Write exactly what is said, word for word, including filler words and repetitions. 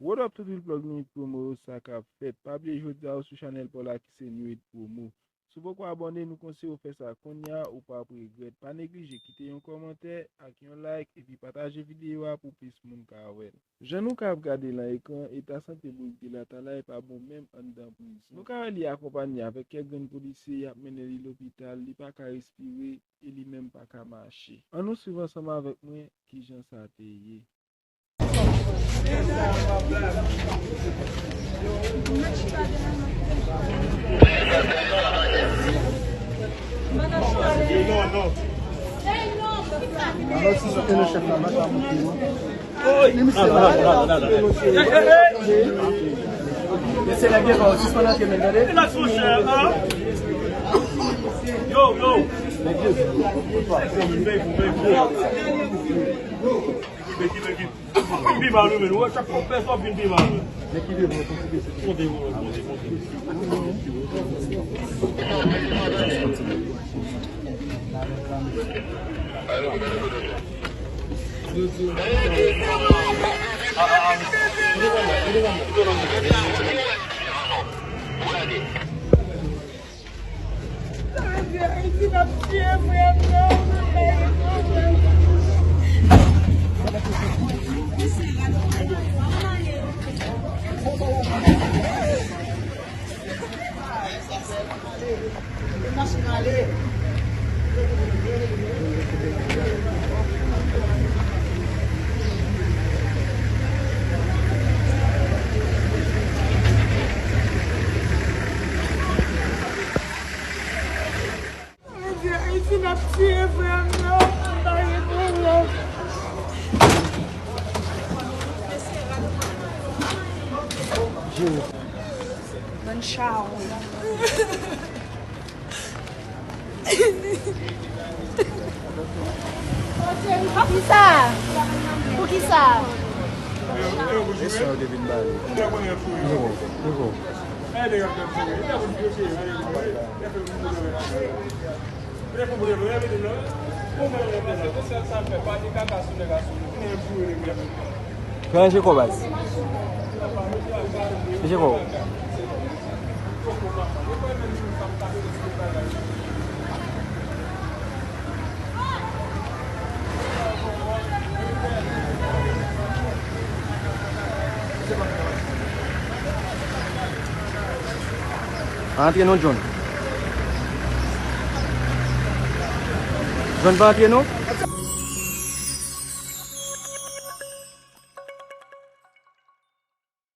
What up tout real plug New Hit Promo yo, sa k ap fèt? Pa bliye jodi a ou sou chanèl pa w la ki se New Hit Promo. Si w poko abòne, nou konseye w fè sa kounye a, ou p ap regrèt. Pa neglije kite yon kòmantè ak yon like, epi pataje videyo a pou plis moun ka wè l. Jan nou ka ap gade lan ekran, eta sante Boug Dila ta la e pa bon menm anndan prizon. Nou ka wè li akonpanye avèk kèk grenn polisye, y ap mennen li lopital, li pa ka respire e li menm pa ka mache. Ann nou swiv ansanm avèk mwen kijan sa te ye. Alò, si se te nan chèf la, mwen ta montre nou. Li misye la. Mesye, nèg yo, sispann antre men, tande. Rilaks, monchè, a? Yo, yo. Vin, vin, vin, vin. Vin pi mal, wi, men. Ou wè, chak fwa w pèse, w ap vin pi mal, wi. Monte, monte, monte. Ayiti n ap tiye frè m nan, pa gen pwoblèm. Bann chawony. Poukisa? Poukisa? Kesyon yo te vin ba li. Niko, Niko. Pran je kò baz. Je kò. Antre non, John. John pa antre non.